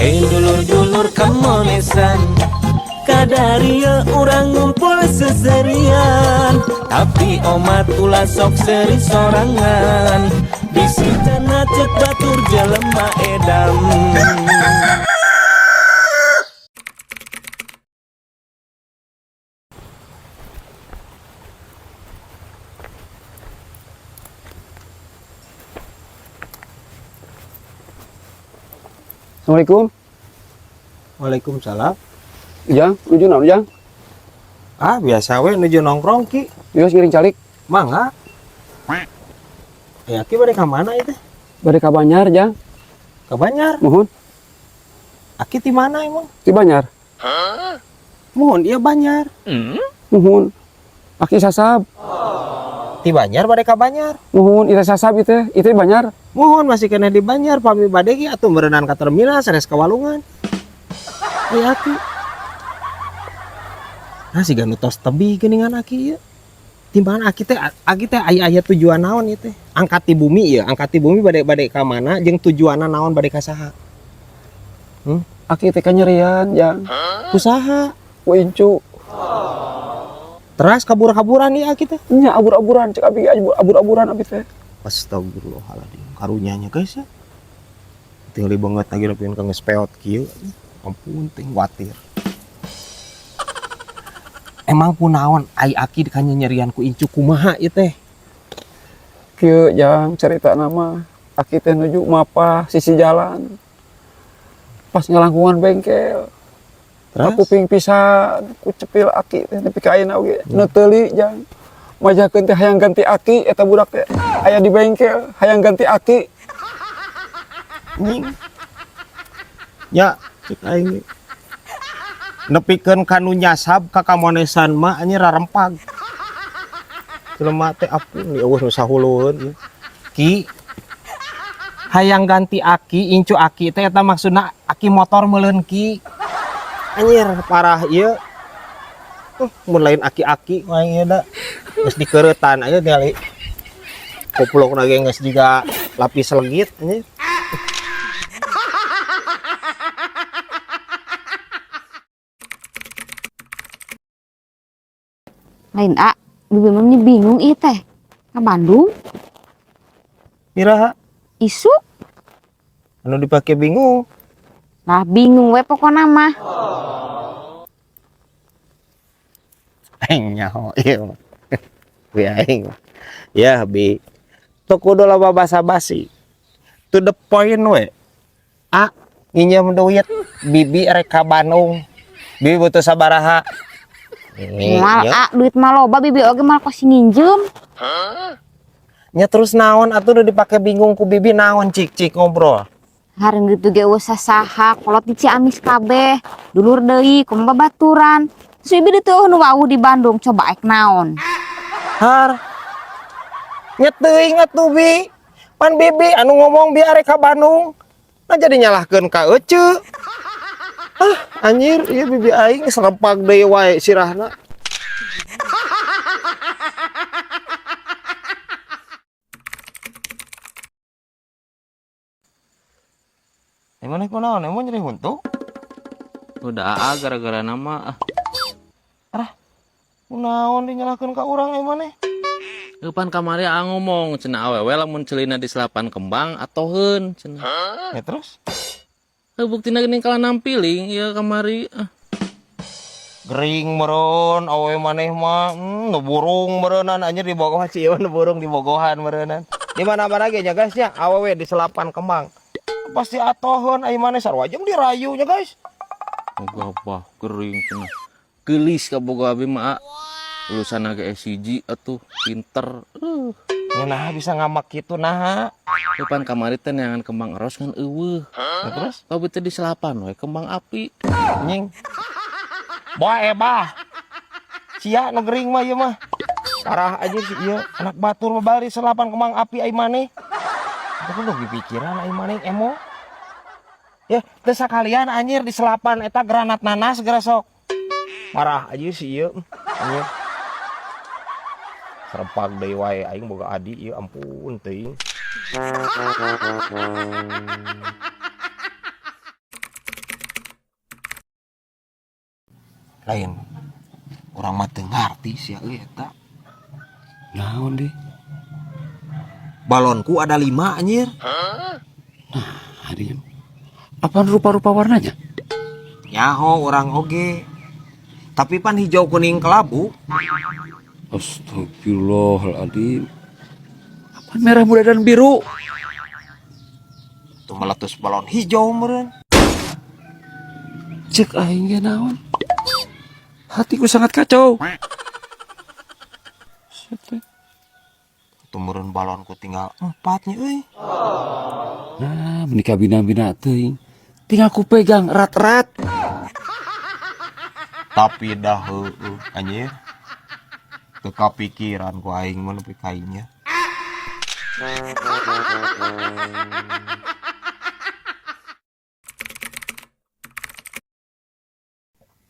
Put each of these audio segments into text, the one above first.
Dulur-dulur kamonesan, kadaria urang ngumpul seserian. Tapi omat ulah sok seri sorangan, bisi cenah cek batur jelema edan. Assalamualaikum. Waalaikumsalam. Ujang, nuju naon, Ujang? Ah, biasa we nuju nongkrong, Ki. Yos ngiring calik. Mangga. Ya, Ki bade ka mana itu? Bade ka Banjar, Jang. Ka Banjar. Muhun. Aki ti mana emang? Di Banjar. Muhun, iya Banjar. Muhun. Aki sasab. Ti Banjar bade ka Banjar. Muhun, ira sasab itu, itu Banjar. Muhun masih kena di Banjar, pami bade ge atuh meureunan ka terminal sanes ka Walungan. Ai Aki. Nah, siga nu tos tebih geuningan Aki ieu. Timbangan Aki teh aya-aya tujuan naon ieu teh? Angkat ti bumi ieu, angkat ti bumi bade bade ka mana jeung tujuanna naon bade ka saha? Aki teh kanyerian, Jang. Ku saha? Ku incu. Teras kabur-kaburan ieu Aki teh. Nya abur-aburan cek abi abur-aburan abi teh. Astagfirullahaladzim. Karunyanya guys ya. Tinggal banget lagi nepikeun ka geus peot kieu. Ampun teh watir. Emang kunaon ai Aki kanyerian ku incu kumaha ieu teh? Kieu, Jang, cerita nama Aki teh nuju mapah sisi jalan. Pas ngalangkungan bengkel. Terus? Kuping pisan, ku cepil aki teh nepi ka ayeuna oge. Nu teuli, Jang. Majakeun teh hayang ganti aki eta budak teh. Aya di bengkel, hayang ganti aki. Nying. Ya, cek aing. Nepikeun ka nu nyasab ka kamonesan mah anjir rarempag. Jelema teh ampun ya eueuh nu sahulueun ieu. Ki hayang ganti aki, incu aki teh eta maksudna aki motor meuleun Ki. Anjir parah ieu. Mun lain aki-aki mah ieu da. Geus dikeuretan aya ningali. Koplokna ge geus jiga lapis legit anjir. Lain A, bibi mah nih bingung ieu teh. Ka Bandung, Iraha isuk. Anu dipake bingung. Lah bingung we pokona mah. Aing nyaho ieu mah. Bi aing mah. Ya bi. Teu kudu loba basa-basi. To the point we. A nginjem duit bibi rek ka Bandung. Bibi butuh sabaraha? Moal Iya. A, duit mah loba bibi oge moal pasti nginjem. Nya terus naon atuh udah dipake bingung ku bibi naon cik-cik ngobrol. Hareung gitu ge eueuh sasaha, kolot di Ciamis kabeh, dulur deui kumaha babaturan. Terus bibi teu nu wawuh di Bandung, coba ek naon. Har. Nya teuing atuh bi. Pan bibi anu ngomong bi arek ka Bandung. Nah jadi nyalahkeun ka ece. Ah, anjir, ieu bibi aing serempak deui wae sirahna. Emang kunaon? Emang nyeri huntu? Udah aa gara-gara nama ah. Kunaon dinyalahkeun ka urang emang nih? Eupan kamari aa ngomong cenah awewe lamun celina di selapan kembang atoheun cenah. Ya terus? Heuh buktina geuning kalah nampiling ieu kamari ah. Gering meureun awewe maneh mah, nu burung meureunan anjir di bogohan sih, nu burung di bogohan meureunan. Di mana-mana ge nya guys nya, awewe di selapan kembang. Pasti atoheun ai maneh sarua jeung dirayu nya guys. Boga bah gering cenah. Geulis ka boga abi mah. Lulusan ge SCG atuh pinter. Nya naha bisa ngamak kitu naha? Eupan kamari teh neangan kembang eros ngan eueuh. Ya terus? Kabeh teh di selapan we kembang api. Nying. Boa ebah. Sia nu gering mah ieu mah. Parah aja si ieu anak batur mah bari selapan kembang api ai maneh. Itu kudu pikiran ai maneh emo. Ya, teu sakalian anjir di selapan eta granat nanas geura sok. Parah aja si ieu. Anjir. Serempak deui wae aing boga adi ieu ampun teuing. Lain urang mah teu ngarti sia euy eta. Naon deh? Balonku ada 5 anjir. Hadinya. Apaan rupa-rupa warnanya? Nyaho urang oge. Tapi pan hijau kuning kelabu. Astagfirullahaladzim. Apaan merah muda dan biru? Tuh meletus balon hijau meureun. Cek aing ge naon? Hatiku sangat kacau. Set. Tuh meureun balonku tinggal 4 nya euy. Nah, menikah bina-bina teuing. Tinggal ku pegang erat-erat. Tapi dah heueuh anjir. Teu kapikiran ku aing mah nepi ka ieu.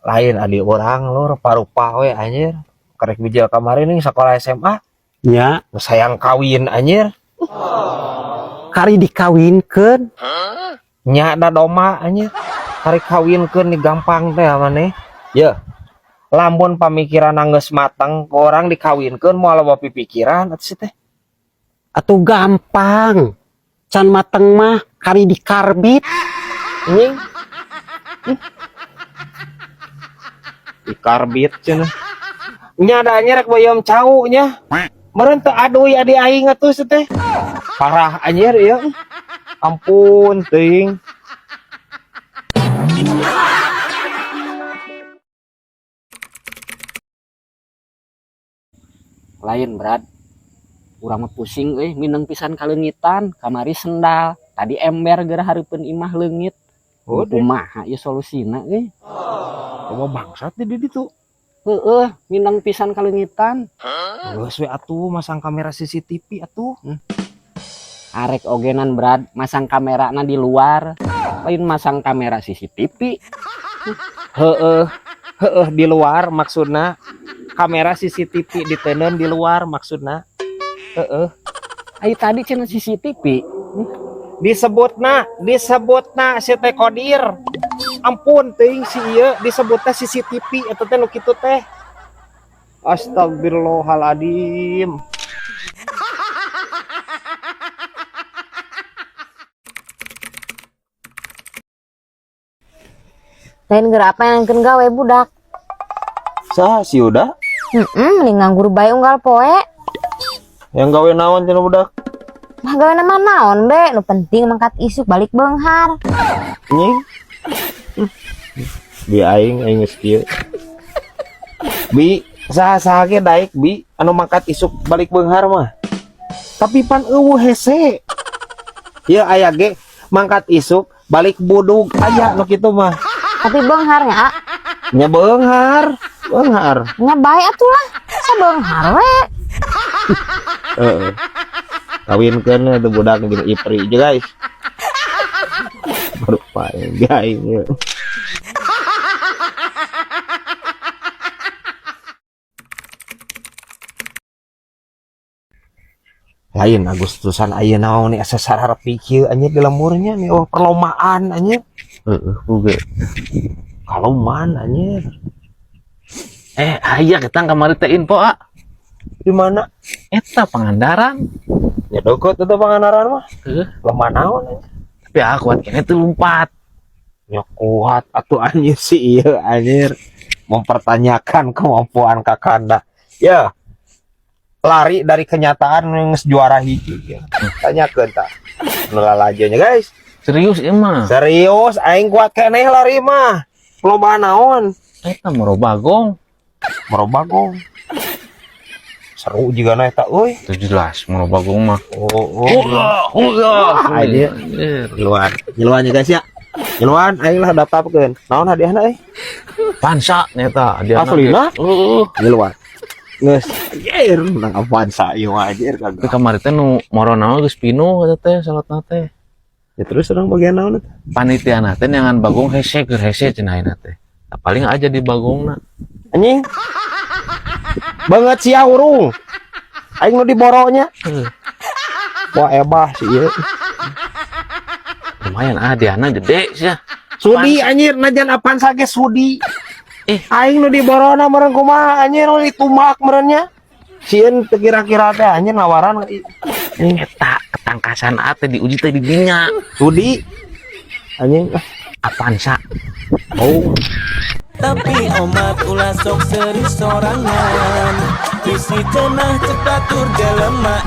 Lain adi urang lur parupa we anjir. Karek bijil kamari nih sekolah SMA. Nya, Nu sayang kawin anjir. Kari dikawinkeun. Nya da doma anjir. Kari kawinkeun nih gampang teh maneh. Ye. Lamun pamikiran geus mateng, ku orang dikawinkeun moal loba pipikiran atuh sih teh. Atuh gampang. Can mateng mah kari dikarbit. Anjing. Dikarbit cenah. Nya da anjir rek boyom cau nya. Meureun teu aduy adi aing atuh sih teh. Parah anjir ieu. Ampun teuing. Lain berat. Urang mah pusing euy, mineng pisan kaleungitan, kamari sendal, tadi ember geura hareupeun imah leungit. Oh, kumaha ieu solusina euy? Kumaha bangsat di ditu? Heueuh, mineng pisan kaleungitan. Geus we atuh masang kamera CCTV atuh. Arek ogenan berat, masang kamerana di luar, lain masang kamera CCTV. Heueuh, heueuh di luar maksudna. Kamera CCTV diteundeun di luar maksudna. Heueuh. Ai tadi cenah CCTV. Disebutna si teh Kodir. Ampun teuing si ieu disebutna CCTV eta teh nu kitu teh. Astagfirullahaladzim. Lain geura apa yang ngangkeun gawe budak? Saha si Uda? Heeh, mending nganggur bae unggal poe. Yang gawe naon cenah budak? Mah gawe nama naon be, nu penting mangkat isuk balik beunghar. Nying. Bi aing aing geus kieu. Bi, saha-saha ge daek bi anu mangkat isuk balik beunghar mah. Tapi pan eueuh hese. Ieu aya ge mangkat isuk balik budug aya nu kitu mah. Tapi beunghar nya, A. Nya beunghar, beunghar. Nya bae atuh lah, sabeunghar we. Heeh. Kawinkeun atuh budak jeung Ipri je guys. Baru pae guys. Lain Agustusan ayeuna naon nih asa sararepi kieu anjir di lemburnya nih, oh perlombaan anjir. Heeh, oge. Kaloman anjir. Aya kita kamari teh info, A. Di mana? Eta Pangandaran. Ya deket eta Pangandaran mah. Heeh. Lemah naon anjir. Tapi ah kuat kene teu lumpat. Ya kuat atuh anjir si ieu anjir. Mempertanyakan kemampuan Kakanda. Ya. Lari dari kenyataan yang juara hiji ya. Tanyakeun tah. Nu lalajeunya guys. Serius ieu mah. Serius aing kuat keneh lari mah. Perlombaan naon? Eta Merobagong. Merobagong. Seru juga na eta euy. Itu jelas Merobagong mah. Oh, oh. Hurrah, hurrah. Anjir. Ngiluan. Ngiluan ya guys ya. Ngiluan aing lah daftarkeun. Naon hadiahna euy? Pansa nyata hadiahna. Aslina? Heeh. Ngiluan. Geus, anjir, menang Avanza ieu mah anjir Tapi kagak. kamari teh nu morona mah geus pinuh eta teh salatna teh. Ya terus urang bagian naon eta? Panitiana teh neangan bagong hese keur hese cenah ayeuna teh. Nah, paling aja di bagongna. Anjing. Banget sia urung. Aing nu diboronya. Heeh. Wah ebah si ieu. Lumayan ah hadiahna gede sia. Sudi anjir najan Avanza ge sudi. Eh. Aing nu diborona meureun kumaha anjir, nu ditumbak meureun nya. Sieun teu kira-kira teh anjir nawaran. Eta ketangkasan ate diuji teh di dinya. Sudi. Anjing ah. Avanza. Oh. Tapi omat ulah sok seri sorangan. Bisi cenah cek batur jelema.